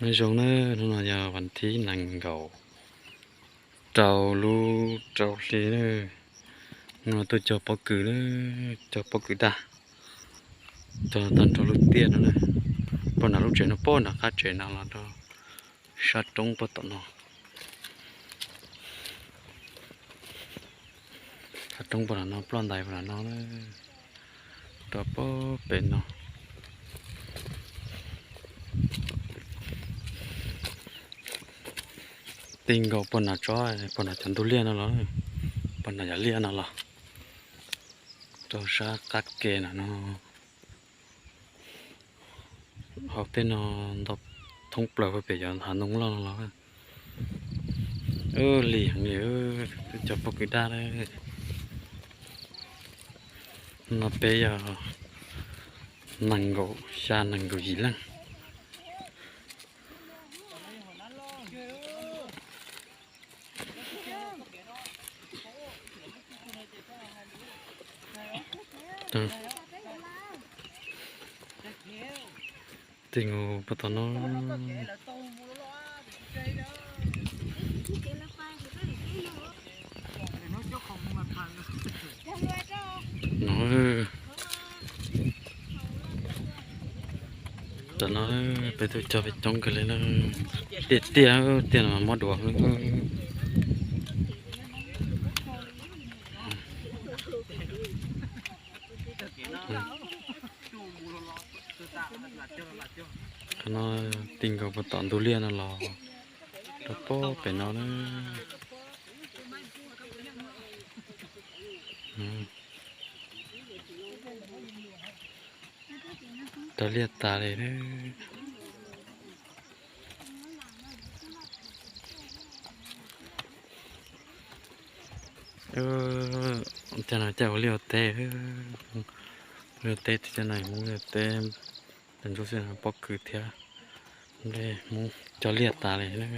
Nyob zoo na, hnub no yog vas thib nees nkaum rau lub rau hli na. Hnub no tuaj cog pob kws na, cog pob kws daj, cog tag nrho lub tiaj no na. Pog nram lub tsev no, pog nram qab tsev no los rau sab roob pog tom no. Sab roob pog nram no, ploj ntais pog nram no, rau pog pem no. Ti nkaus pog nram tsob, pog nram cov ntug liaj no los, pog nram yam liaj no los, rau sab qab ke nram no. Hauv tej no ntau thoob plaws pem cov hav ntoo loj no los. Lig heev li, cog pob kws daj. No peb yog nees nkaum xya nees nkaum yim leej. Ti nkaus pog tom no. No, tam no peb tuaj cog peb coob kawg li na. Tiaj tiaj, tiaj no mas muab dua. Qhov no ti nkaus pog tom ntug liaj no los rau pog pem no na. Cog liaj tas li. Tej no cas ua liaj ua teb, liaj ua teb, tej no Hmoob liaj ua teb, ntsuab xwb pob kws thiab. Hmoob cog liaj tas li na.